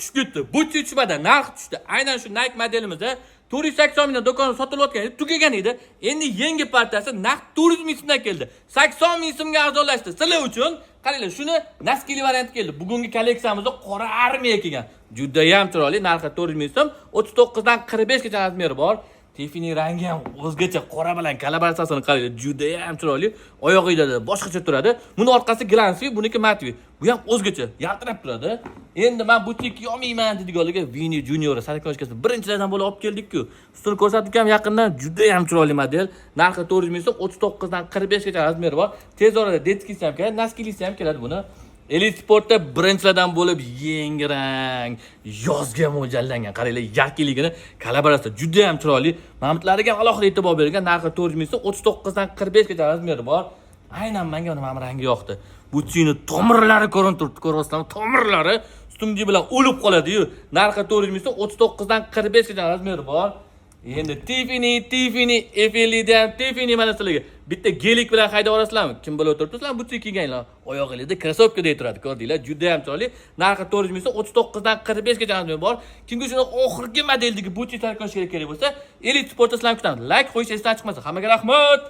Tushib ketdi. Butsi tushmadi, narx tushdi. Aynan shu Nike modelimizda 480 mingdan do'konda sotilayotgan edi, tugagan edi. Endi yangi partiyasi naqd 400 ming so'mdan keldi. 80 ming so'mga arzonlashdi. Sizlar uchun qaranglar, shuni носки li varianti keldi. Bugungi kolleksiyamizda qora armiya kelgan. Juda ham chiroyli, narxi 400 ming so'm, 39 dan 45 gacha razmeri bor. Tiffany rangi ham o'zgacha, qora bilan kolaboratsiyasini qaranglar, juda ham chiroyli. Oyog'ida boshqacha turadi. Buni orqasi глянцевый, buniki матовый. Bu ham o'zgacha, yaltirab turadi. Endi men butik olmayman deydiganlarga Vini Junior сороконожка sini birinchilardan bo'lib olib keldik-ku. Ustini ko'rsatdik ham yaqindan, juda ham chiroyli model. Narxi 400 ming so'm, 39 dan 45 gacha razmeri bor. Tez orada детский si ham keladi, носки lisi ham keladi buni. Elite Sportda birinchilardan bo'lib yangi rang, yozga mo'ljallangan. Qaranglar, yakkiligini, kolaboratsiya juda ham chiroyli. Mamtlariga ham alohida e'tibor berilgan. Narxi 400 ming so'm, 39 dan 45 gacha razmeri bor. Aynan menga mana bu rangi yoqdi. Butsini tomirlari ko'rinib turibdi, ko'ryapsizlarmi? Tomirlari ustimga bilan o'lib qoladi-yu. Narxi 400 ming so'm, 39 dan 45 gacha razmeri bor. Endi Tiffany, Tiffany, Effelida ham Tiffany mana sizlarga. Bitta гелик bilan haydab olasizlarmi? Kim bilib o'tiribdi, sizlar butsi kiyganlar. Oyog'ingizda krossovkadek turadi, ko'rdinglar? Juda ham chiroyli. Narxi 400 ming so'm, 39 dan 45 gacha razmeri bor. Kimga shuni oxirgi modeldagi butsi сороконожка kerak bo'lsa, Elite Sportda sizlarni kutamiz. Like qo'yish esdan chiqmasin. Hammaga rahmat.